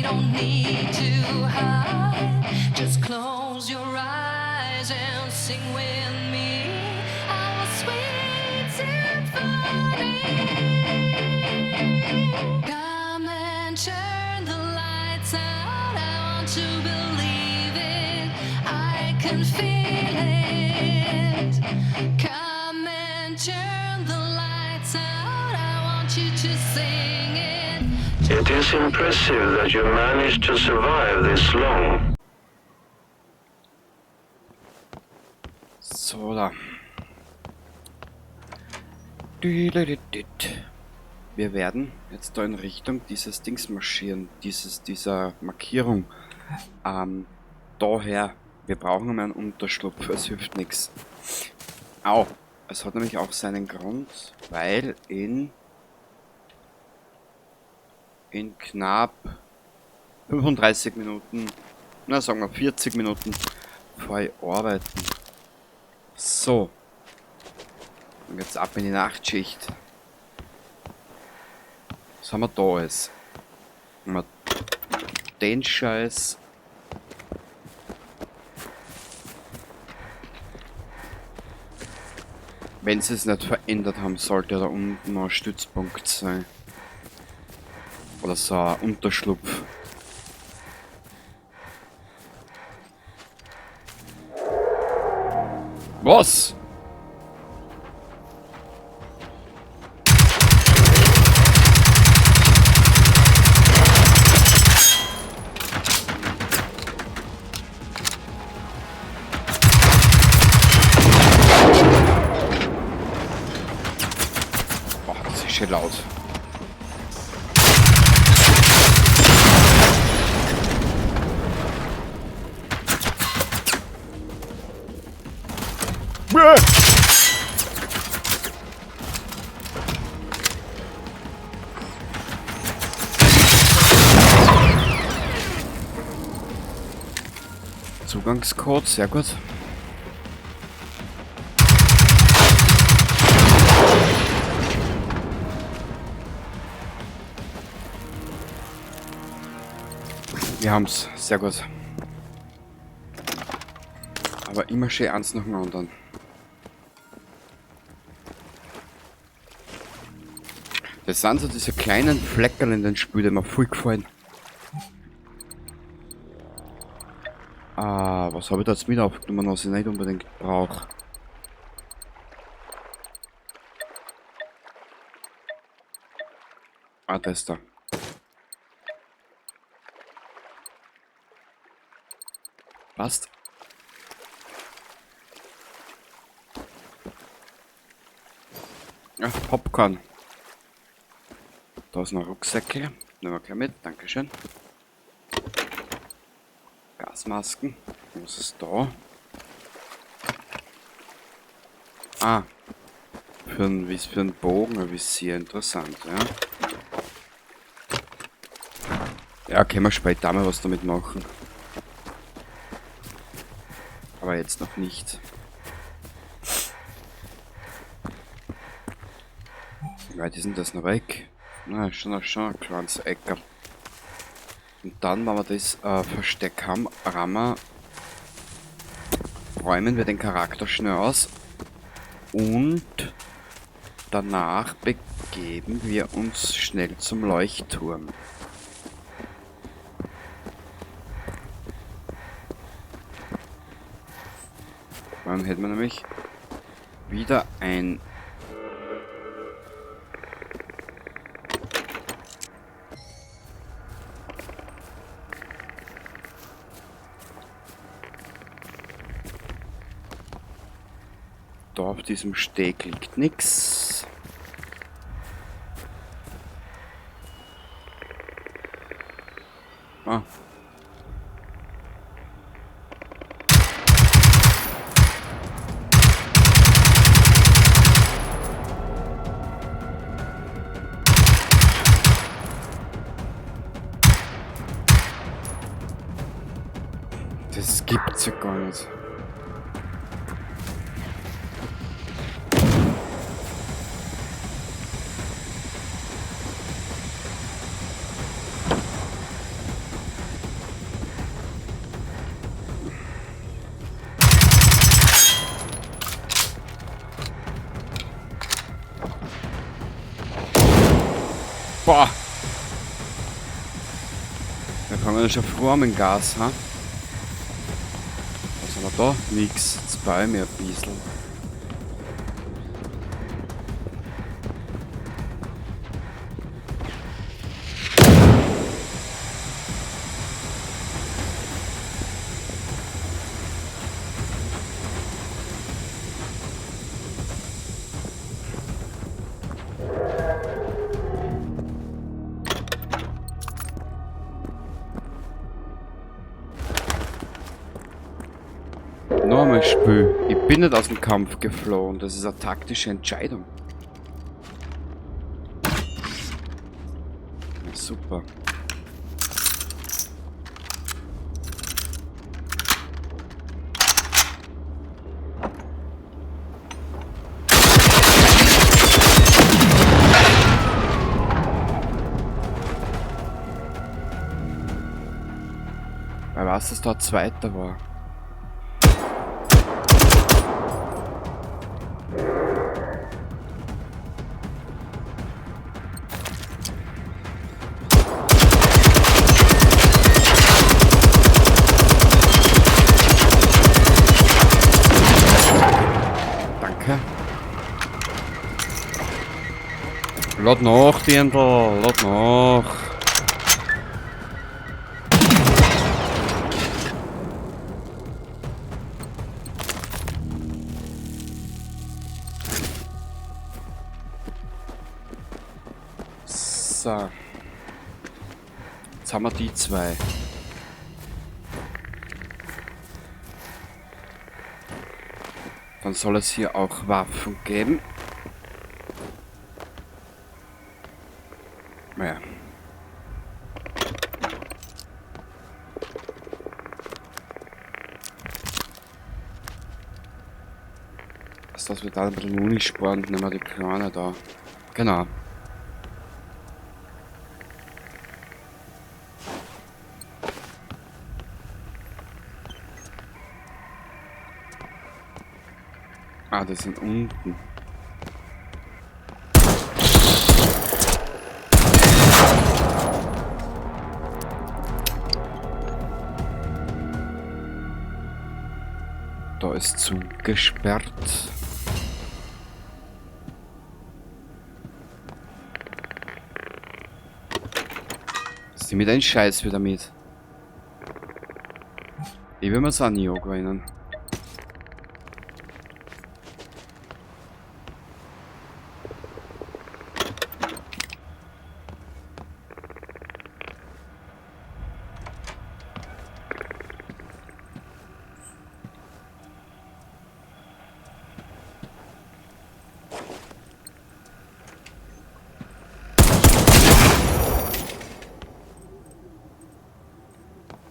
don't need to hide. Just close your eyes and sing with me our sweet symphony. Come and turn the lights out. I want to believe it. I can feel it. Come and turn the lights out. I want you to sing it. It is impressive that you managed to survive this long. So, da. Düdelüdüt. Wir werden jetzt da in Richtung dieses Dings marschieren, dieser Markierung. Daher, wir brauchen einmal einen Unterschlupf, es hilft nix. Au, es hat nämlich auch seinen Grund, weil in knapp 35 Minuten, na sagen wir 40 Minuten, fahr ich arbeiten. So. Und jetzt ab in die Nachtschicht. Was haben wir da alles? Haben wir den Scheiß. Wenn sie es nicht verändert haben, sollte da unten noch ein Stützpunkt sein. Oder so ein Unterschlupf. Was? Boah, das ist schön laut. Zugangscode, sehr gut. Wir haben's, sehr gut. Aber immer schön eins nach dem anderen. Das sind so diese kleinen Fleckerl in den Spielen, die mir voll gefallen. Ah, was habe ich da jetzt mit aufgenommen, was ich nicht unbedingt brauch? Ah, das da. Passt. Ja, Popcorn. Da ist noch Rucksäcke. Nehmen wir gleich mit, dankeschön. Gasmasken. Was ist da? Ah. Wie ist für einen Bogen ein Visier interessant, ja. Ja, können wir später mal was damit machen. Aber jetzt noch nicht. Wie weit ist denn das noch weg? Na, schon ein kleines Eckerl. Und dann, wenn wir das Versteck haben, räumen wir den Charakter schnell aus. Und danach begeben wir uns schnell zum Leuchtturm. Dann hätten wir nämlich wieder ein Da auf diesem Steg liegt nix. Ah. Das gibt's ja gar nicht. Boah! Wir fangen schon früh an mit dem Gas, ha? Was haben wir da? Nix. Jetzt baue ich mir ein bisschen. Noch einmal Spiel. Ich bin nicht aus dem Kampf geflohen. Das ist eine taktische Entscheidung. Ja, super. Wer weiß, dass da ein zweiter war. Danke. Lad nach, Dirndl, lad nach. So. Jetzt haben wir die zwei. Dann soll es hier auch Waffen geben. Naja. Was das wir da ein bisschen Muni sparen, nehmen wir die Kleine da. Genau. Ah, die sind unten. Da ist zugesperrt. Ist die mit einem Scheiß wieder mit? Ich will mir so nie angewöhnen.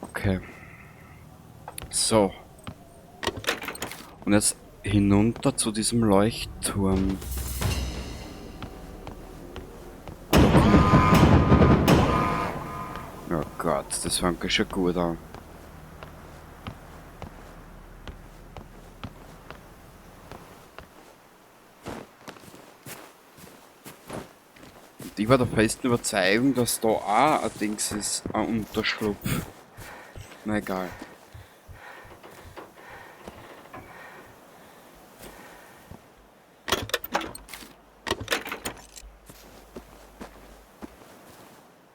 Okay. So. Und jetzt hinunter zu diesem Leuchtturm. Oh Gott, das fängt schon gut an. Und ich war der festen Überzeugung, dass da auch ein Dings ist, ein Unterschlupf. Na egal.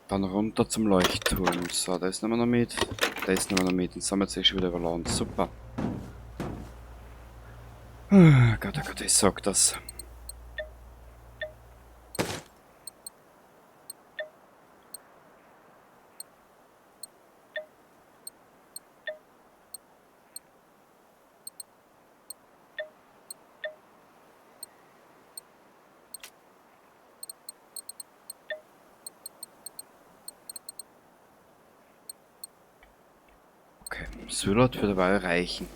Dann runter zum Leuchtturm. So, das nehmen wir noch mit. Das nehmen wir noch mit. Und sind wir jetzt eh schon wieder überladen. Super. Oh Gott, oh Gott, ich sag das. Okay, Sylot wird dabei reichen.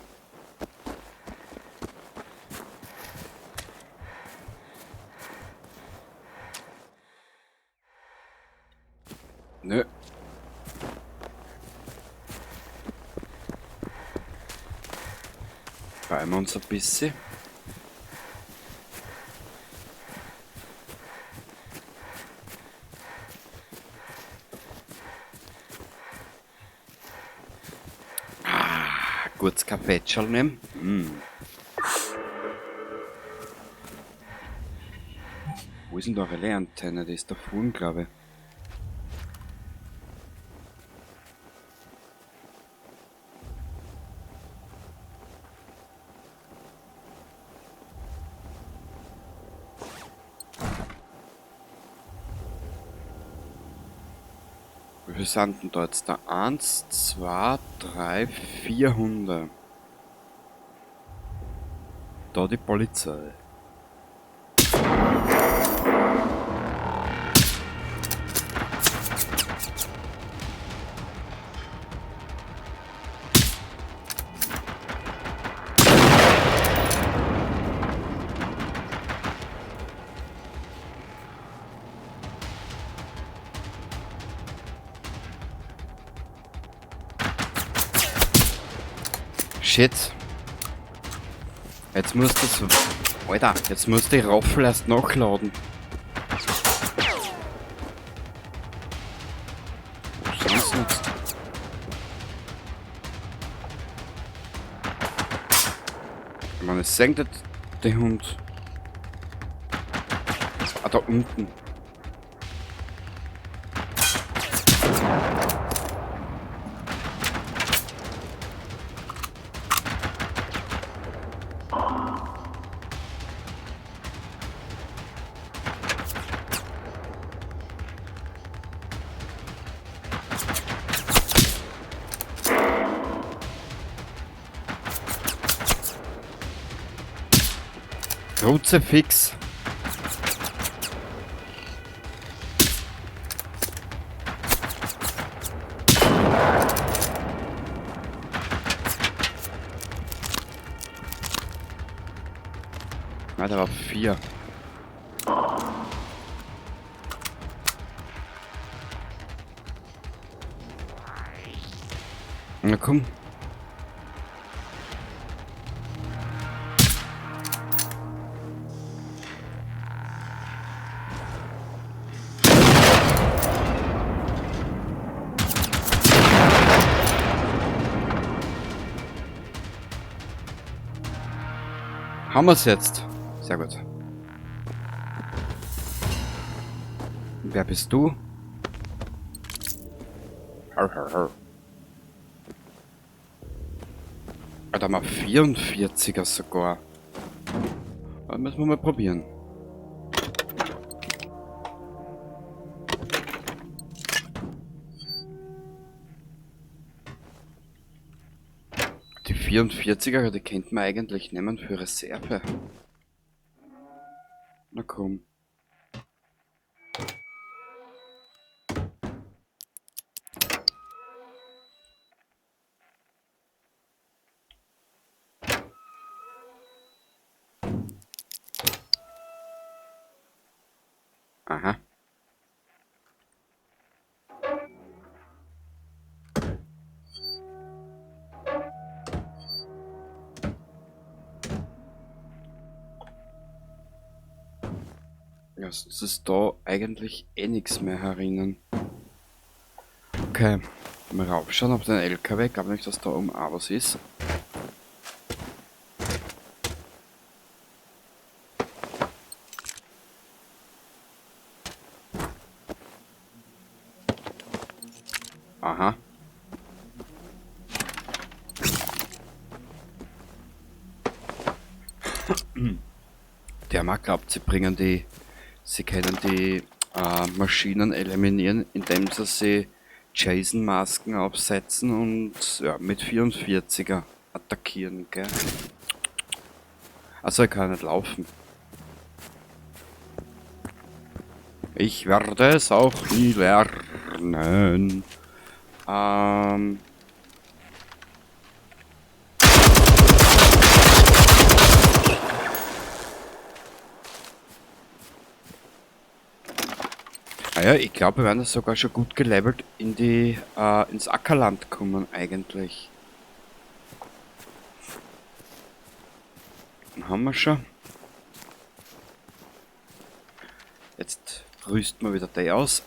Nö. Beeilen wir uns ein bisschen. Kurz Kaffeetscherl nehmen. Wo ist denn da Relais-Antenne? Die ist da vorne, glaube ich. Wie viel sind denn da jetzt? Da 1, 2, 3, 4 Hunde. Da die Polizei. Shit. Jetzt muss das... Alter, jetzt muss die Raffel erst nachladen. Wo sind sie jetzt? Ich meine, es senkt der Hund. Ah, da unten. Kruzifix. Na, da war 4. Na komm. Haben wir's jetzt. Sehr gut. Wer bist du? Har, har, har. Ah, da haben wir 44er sogar. Da müssen wir mal probieren. Die 44er, die könnte man eigentlich nehmen für Reserve. Na komm. Aha. Ja, es ist da eigentlich eh nix mehr herinnen. Okay, mal raufschauen auf den LKW. Ich glaub nicht, dass da oben auch was ist. Aha. Der mag glaubt, sie bringen die, sie können die Maschinen eliminieren, indem sie sie Jason-Masken aufsetzen und ja, mit 44er attackieren, gell? Also er kann nicht laufen. Ich werde es auch nie lernen. Ah ja, ich glaube, wir werden das sogar schon gut gelevelt ins Ackerland kommen eigentlich. Dann haben wir schon. Jetzt rüsten wir wieder die aus.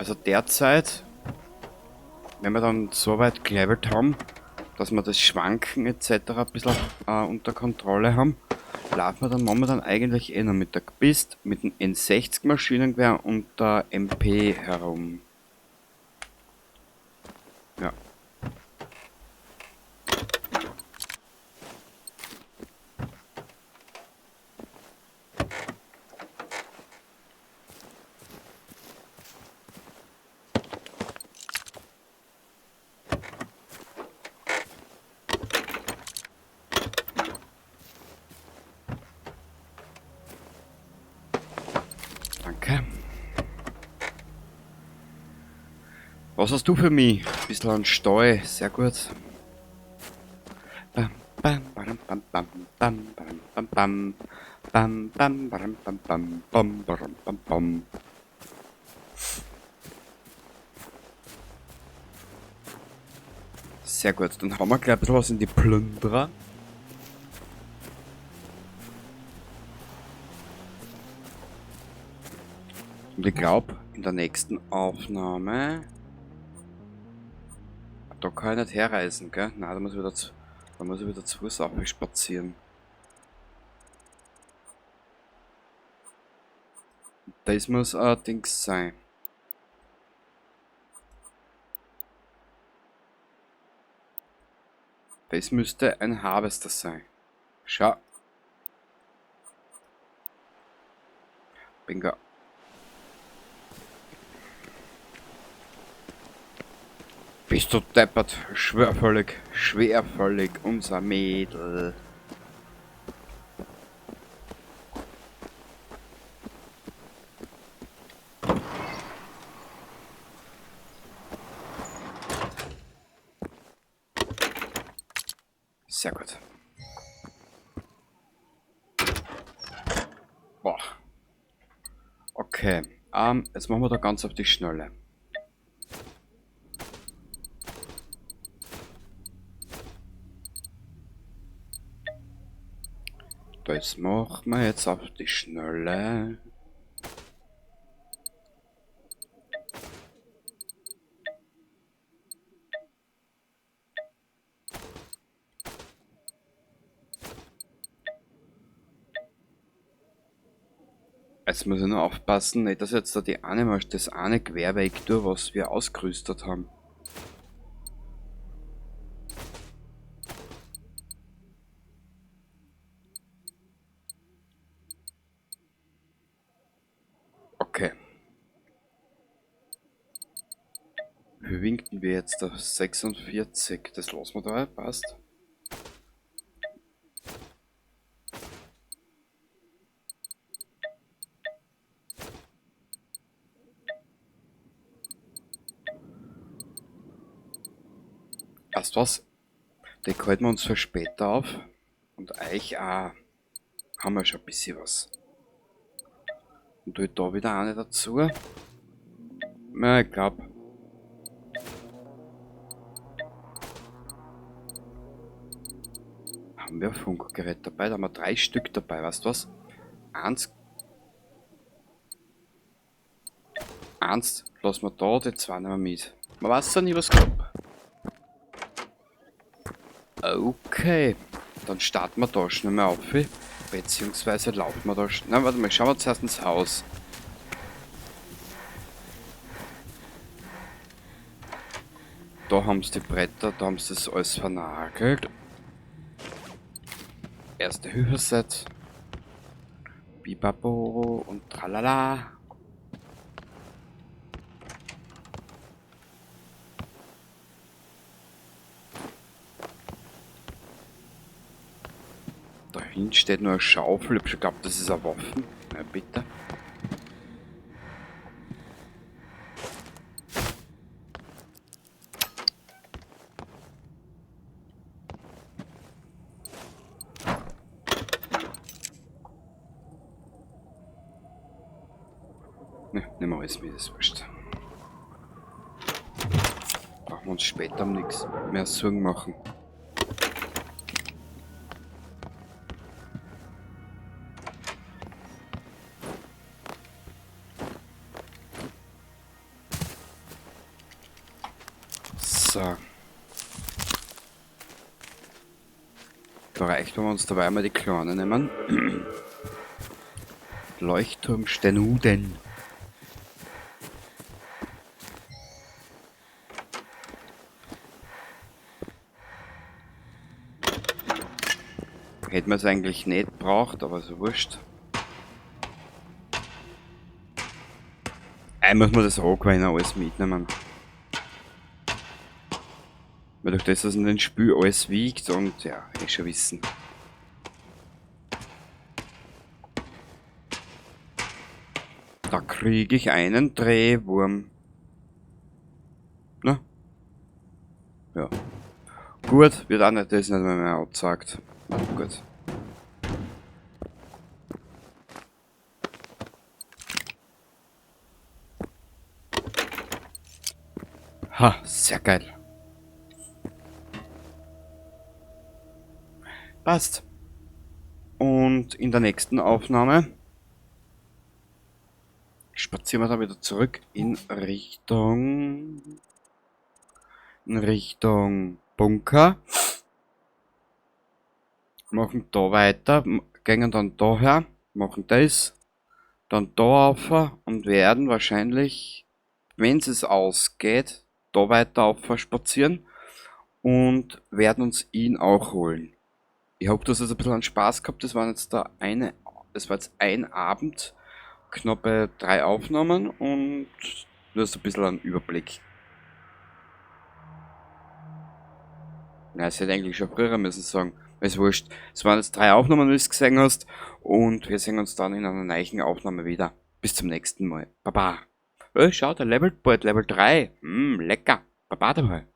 Also derzeit, wenn wir dann so weit gelevelt haben, dass wir das Schwanken etc. ein bisschen unter Kontrolle haben, laufen wir dann momentan eigentlich eh noch mit der Gbist, mit dem N60 Maschinengewehr und der MP herum. Ja. Danke. Was hast du für mich? Ein bisschen an Stall, sehr gut. Bam, bam, bam, bam, bam, bam, bam, bam, bam, bam, bam, bam, bam, bam, bam, bam, bam. Sehr gut, dann haben wir gleich ein bisschen was in die Plünderer. Und ich glaube, in der nächsten Aufnahme... Da kann ich nicht herreisen, gell? Nein, da muss ich wieder zu, da muss ich wieder zu Fuß spazieren. Das muss allerdings sein. Das müsste ein Harvester sein. Schau. Bingo. Bist du deppert? Schwerfällig, schwerfällig, unser Mädel. Sehr gut. Boah. Okay, jetzt machen wir da ganz auf die Schnelle. Das machen wir jetzt auf die Schnelle. Jetzt muss ich nur aufpassen, nicht, dass jetzt da die eine, das eine Gewehr weg tue, was wir ausgerüstet haben. Okay. Wie winken wir jetzt auf 46? Das lassen wir da, passt. Weißt was? Die halten wir uns für später auf. Und euch auch haben wir schon ein bisschen was. Und tue ich da wieder eine dazu. Na, ich glaub. Haben wir ein Funkgerät dabei? Da haben wir 3 Stück dabei, weißt du was? Eins. Eins lassen wir da, die 2 nehmen wir mit. Man weiß ja nie, was kommt. Okay, dann starten wir da schnell mal auf. Beziehungsweise laufen wir da schnell. Nein, warte mal, schauen wir zuerst ins Haus. Da haben sie die Bretter, da haben sie das alles vernagelt. Erste Hilfe-Set. Bibabo und tralala. Da hinten steht nur eine Schaufel. Ich hab schon geglaubt, das ist eine Waffe. Na bitte. Ne, nehmen wir alles mit, ist wurscht. Brauchen wir uns später um nichts mehr Sorgen machen. Da reicht, wenn wir uns dabei mal die Kleine nehmen. Leuchtturm Steinhude. Hätten wir es eigentlich nicht braucht, aber so wurscht. Einmal muss man das Rogwein alles mitnehmen. Weil durch das, dass in den Spiel alles wiegt und ja, eh schon wissen. Da kriege ich einen Drehwurm. Na? Ja. Gut, wird auch nicht, das nicht mehr abgesagt. Gut. Ha, sehr geil. Passt. Und in der nächsten Aufnahme spazieren wir dann wieder zurück in Richtung Bunker. Machen da weiter, gehen dann daher, machen das, dann da rauf und werden wahrscheinlich, wenn es ausgeht, da weiter rauf spazieren und werden uns ihn auch holen. Ich hoffe, dass es ein bisschen einen Spaß gehabt. Das waren jetzt da eine, das war jetzt ein Abend, knappe 3 Aufnahmen und nur so ein bisschen einen Überblick. Na, das hätte ich eigentlich schon früher müssen sagen. Ist wurscht. Es waren jetzt 3 Aufnahmen, wie du es gesehen hast. Und wir sehen uns dann in einer neuen Aufnahme wieder. Bis zum nächsten Mal. Baba. Oh, schau, der levelt bald, Level 3. Lecker. Baba dabei.